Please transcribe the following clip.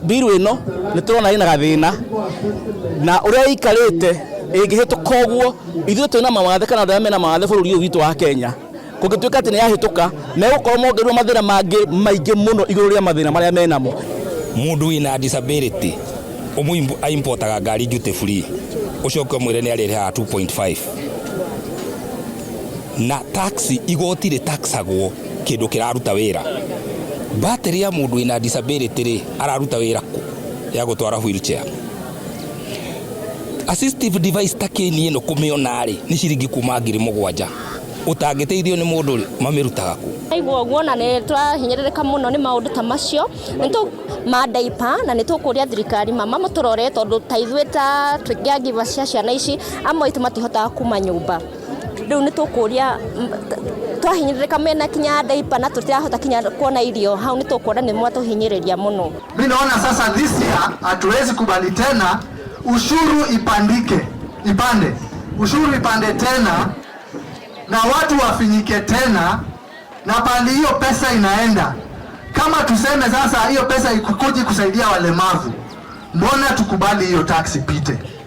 Bill ĩno nĩ tũrona ĩna gathĩna na ũrĩa ĩikarĩte ĩngĩhĩtũka ũguo, ithuĩ twĩna mawathe kana andũ arĩa mena mawathe bũrũri ũyũ witũ wa Kenya, kũngĩtuĩka atĩ nĩ yahĩtũka, megũkorwo mongereirwo mathĩna mangĩ maingĩ mũno igũrũ rĩa mathĩna marĩa menamo. Mundu wina disability umu aimportaga ngari duty free, ucoke umwire ni arĩrĩhaga 2.5 na tax. Igoti rĩtaxagwo kĩndũ kĩraruta wĩra. Battery ya mũndũ wĩna disability rĩ, araruta wĩra kũ ya gũtwara wheelchair? Assistive device ta kĩni ĩno kũmĩona rĩ, nĩ ciringi kuma 7,000. Ũtangĩteithio nĩ mũndũ rĩ, mamĩrutaga kũ? Aigua ũguo na nĩ tũrahinyĩrĩrĩka mũno nĩ maũndũ ta macio nĩ tũ ma diaper, na nĩ tũkũria thirikari mama mũtũrore, tondũ ta ithuĩ ta twĩ caregivers cia ciana ici, amwe aitũ matihotaga kuma nyũmba. Rĩu nĩ tũkũria, twahinyĩrĩrĩka mena kinya diaper na tũtirahota kinya kuona irio hau, nĩ tũkuona nĩ mwatũhinyĩrĩria mũno. Mi naona sasa this year hatuwezi kubali tena ushuru ipandike, ipande, ushuru ipande tena na watu wafinyike tena, na pali hiyo pesa inaenda. Kama tuseme sasa hiyo pesa ikukuji kusaidia walemavu, mbona tukubali hiyo tax ipite?